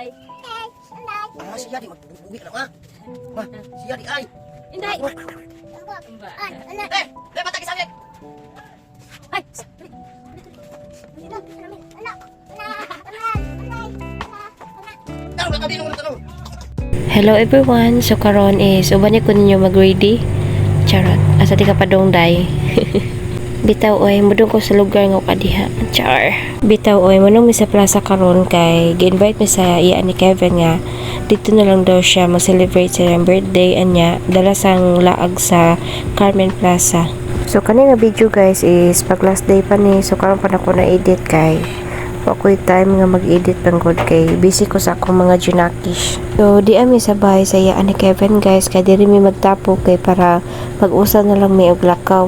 Inday. Ah, siya di magbubuhi ka na ma. Ma, siya di ay. Inday. Eh, le patay sa akin. Ay. Tanong ka kabinong tanong. Hello everyone! So karon is uban ko ninyo mag-ready. Charot. Asa di ka padong day. Bitaw oy, mudong ko sa lugar nga kadiha. Char. Bitaw oy, manong mi sa plaza karon kay gi-invite mi sa iya ni Kevin nga dito na lang daw siya mag-celebrate sa iyang birthday anya dala sang laag sa Carmen Plaza. So kani nga video guys is pag last day pa ni, so karon pa nako na edit kay wa ko'y time nga mag-edit pang good kay busy ko sa akong mga junakish. So di ami sabay sa iya ni Kevin guys kay diri mi magtapo kay para mag-usa na lang mi og lakaw.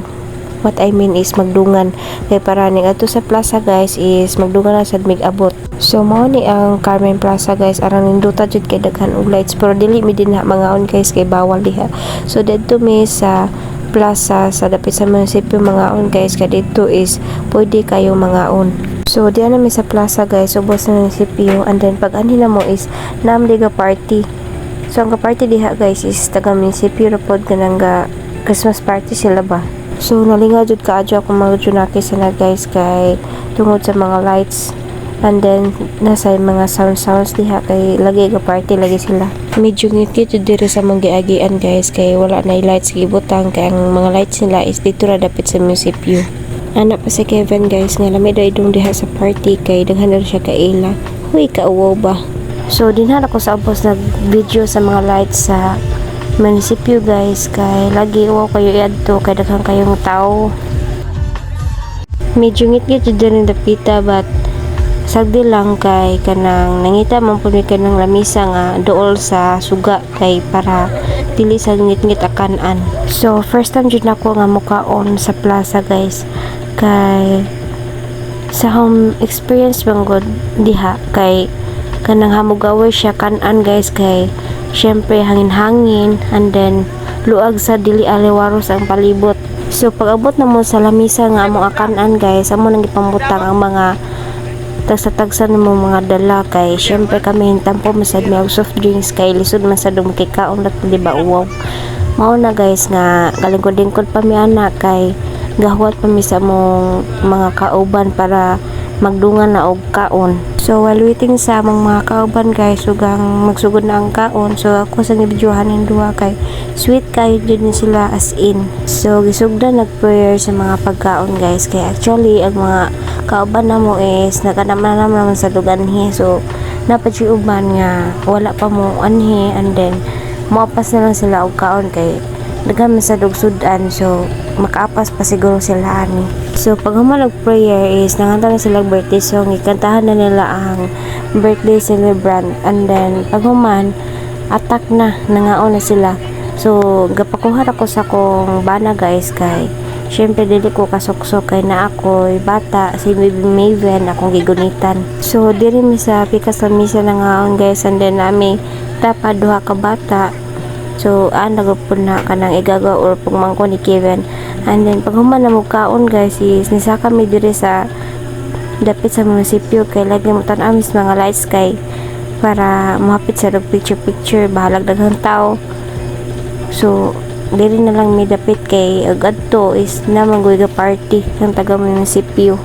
What I mean is magdungan kay para ning adto sa plaza guys is magdungan na sad mig abot. So mao ni ang Carmen Plaza guys, arang nindota jud kay daghan og lights pero dili mi dinha mangaon guys kay bawal diha. So didto mi sa plaza sa dapit sa munisipyo mangaon guys kay didto is pwede kayo mangaon. So diyan na mi sa plaza guys, ubos sa munisipyo, and then pag anhi na mo is naam ga party. So ang party diha guys is taga munisipyo ra pod, kanang ga Christmas party sila ba. So nalingaw jud kaadyo akong mga junaki sana guys kay tungod sa mga lights and then nasa mga sound sounds diha kay lagi ga party lagi sila. Medyo ngit jud diri sa mga giagian guys kay wala na lights gibutang kay ang mga lights nila is dito ra dapit sa munisipyo. Ana pa si Kevin guys nga lami daw idong diha sa party kay daghan daw siya kaila. Huy, kauwaw ba. So dinha ko sa ubos nag video sa mga lights sa munisipyo guys kay lagi uwaw kayo iadto kay daghan kayong tao. Medyo ngit-ngit jud diri dapita but sagdi lang kay kanang nangita man pud mi kanang lamisa nga duol sa suga kay para dili sa ngit-ngit akan-an. So first time jud nako nga mukaon sa plaza guys kay sa home experience bang god diha kay kanang hamugaway siya kanan guys kay syempre hangin-hangin and then luag sa dili aliwaros ang palibot. So pag abot na mo sa lamisa nga among akanan guys, amo nang gipambutang ang mga tagsa-tagsa namo mga dala kay syempre kami tampo masad mi og soft drinks kay lisod man sa dumki kaon rat, di ba, uwaw. Mao na guys nga galingkod-lingkod pa mi ana kay gahuwat pa mi sa among mga kauban para magdungan na og kaon. So while waiting sa among mga kauban guys ugang magsugod na ang kaon, so ako sa gibidyohan ning duha kay sweet kayo jud ni sila as in. So gisugdan nag-prayer sa mga pagkaon guys kay actually ang mga kauban namo is naganaman naman sa duganhi, so napad uban nga wala pa mo anhi and then moapas na lang sila og kaon kay daghan man sa sudan, so makaapas pa siguro sila ani. So pag human og prayer is nanganta na sila og birthday song, gikantahan na nila ang birthday celebrant, and then pag human attack na, nangaon na sila. So gapakuha ra ko sa akong bana guys kay syempre dili ko kasuksok kay na ako'y bata, si Baby Maven akong gigunitan. So diri mi sa pikas sa misa nangaon guys and then nami tapa duha ka bata. So, ana gud na kanang igagaw or pugmangko ni Kevin. And then, pag human na mo kaon guys, is nisaka mi diri sa dapit sa munisipyo kay lagi mo tan-aw mis mga lights kay para mohapit sa og picture picture, bahalag daghang tao. So, diri na lang mi dapit kay ag adto is naman ga party ng taga munisipyo.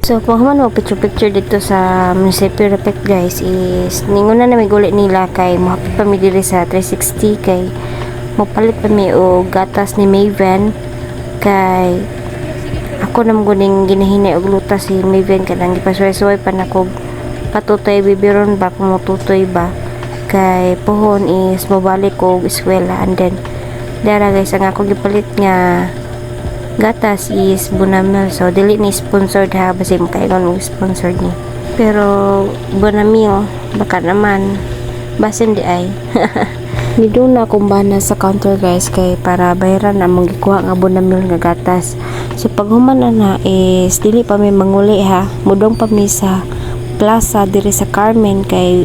So, kung human mo picture picture dito sa munisipyo Rapit, guys, is ningon na may guli nila kay mohapit pa mi diri sa 360 kay mopalit pa mi og gatas ni Maven kay ako nam guning ginahinay og lutas si Maven, kanang gipasuway-suway pa nako patutoy bibiron ba, pumututoy ba, kay pohon is mobalik og eskwela. And then dara, guys, ang ako gipalit nga gatas is Bonamil. So, dili ni sponsored ha. Basi makaingon mo sponsored ni. Pero, Bonamil, baka naman. Basin di ay. Niduna akong bana sa counter, guys, kay para bayaran na among gikuha nga Bonamil nga gatas. So pag human na na is dili pa mi manguli ha. Mudong pa mi sa plaza diri sa Carmen kay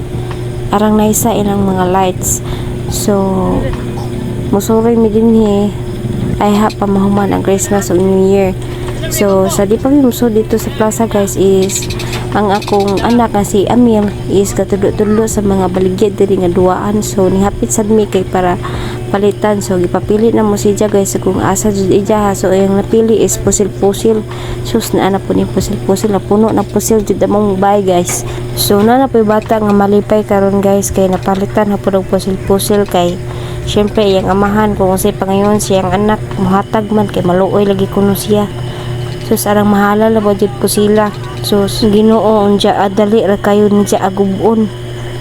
arang naisa ilang mga lights. So musuroy mi dinhi ay ha pa mahuman ang Christmas o New Year. So, sa di pa mi musod dito sa plaza, guys, is ang akong anak nga si Amil is katulo-tulo sa mga baligya diri nga duwaan. So, nihapit sad mi kay para palitan. So, gipapili na mo siya, guys, kung asa jud iya ha. So, ang napili is pusil-pusil. Sus, na po ni pusil-pusil. Napuno na pusil jud among bay, guys. So, na na po'y bata nga malipay karon, guys, kay napalitan na po og pusil-pusil kay syempre, iyang amahan kung unsay pangayon siyang anak, muhatag man kay maluoy lagi kuno siya. Sus, arang mahala la ba jud po sila. Sus, Ginoo, unja adali ra kayo niya agubon.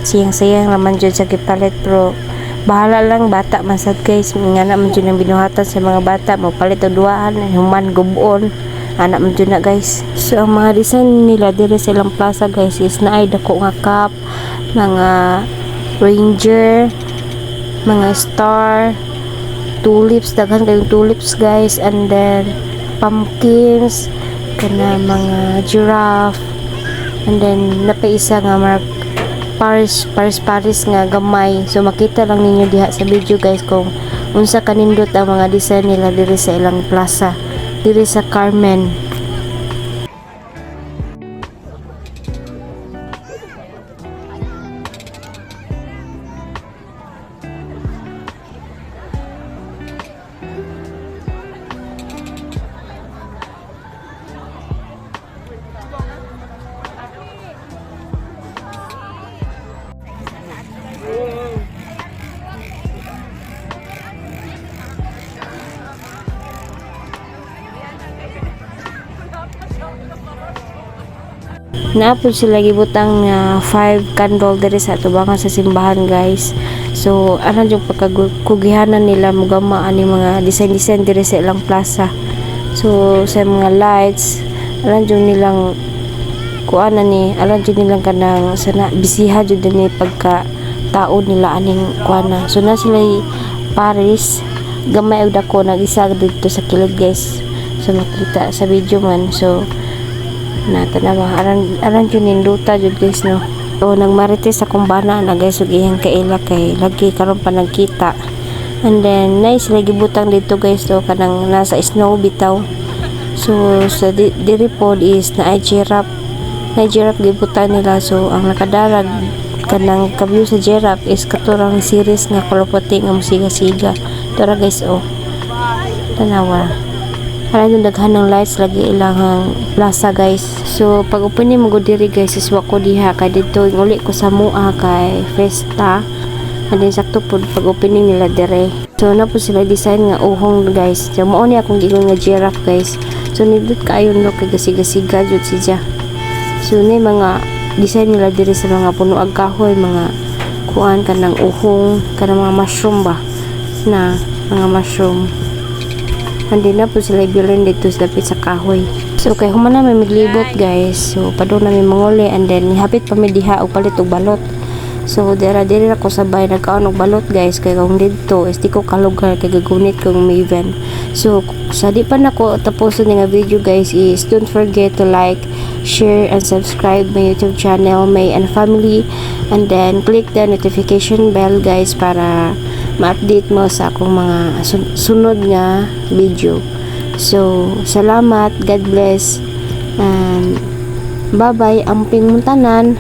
Siyang sayang naman jud sa gipalit, pero bahala lang, bata man sad, guys. Nga na man jud ang binuhatan sa mga bata, mopalit og duwahan, human gubon. Ana man jud na, guys. So ang mga design nila diri sa ilang plaza, guys, is naay dako nga cup, mga ranger, mga star, tulips, daghan kayong tulips, guys, and then pumpkins, kana mga giraffe, and then napaisa nga mark Paris Paris Paris nga gamay. So makita lang ninyo diha sa video, guys, kung unsa kanindot ang mga design nila diri sa ilang plaza diri sa Carmen. Naapod sila gibutang nga 5 candle diri sa tubangan sa simbahan, guys. So ana jud pagkakugihanan nila mugama ani mga design design diri sa ilang plaza. So sa mga lights, alam jud nilang kuan na ni, alam jud nilang kanang sana bisiha jud ni pagka tao nila aning kuan na. So na sila Paris gamay og dako, nag-isa dito sa kilid, guys. So makita sa video man. So na tanawa, aran aran jud ninduta jud, guys, no. So nagmarites akong bana na, guys, ug iyang kaila kay lagi karon pa nagkita. And then nice sila gibutang dito, guys, to kanang nasa snow bitaw. So sa diri pod is naay giraffe, naay giraffe gibutang nila. So ang nakadarag kanang ka-view sa giraffe is katurang series nga color puti nga musiga-siga. Tara, guys, oh, tanawa. Alam nung daghan ng lights lagi ilang plaza, guys. So pag open ni mo diri, guys, is wa ko diha kay didto uli ko sa mua kay festa. And then sakto pod pag opening nila dire. So na po sila design nga uhong, guys. So mao ni akong giingon nga giraffe, guys. So nindot kaayo no kay gasiga-siga jud siya. So ni mga design nila diri sa mga puno ag kahoy, mga kuan kanang uhong, kanang mga mushroom ba na mga mushroom. Hindi na po sila ibilin dito sa dapit sa kahoy. So kay human na may maglibot, guys. So padung na mi manguli and then hapit pa mi diha og palit og balot. So dira diri ra ko sabay nagkaon og balot, guys, kay kung didto is di ko kalugar kay gagunit kong Maven. So sa di pa nako tapuson ni nga video, guys, is don't forget to like, share and subscribe my YouTube channel May and Family, and then click the notification bell, guys, para ma-update mo sa akong mga sunod nga video. So, salamat, God bless, and bye-bye, amping mong tanan.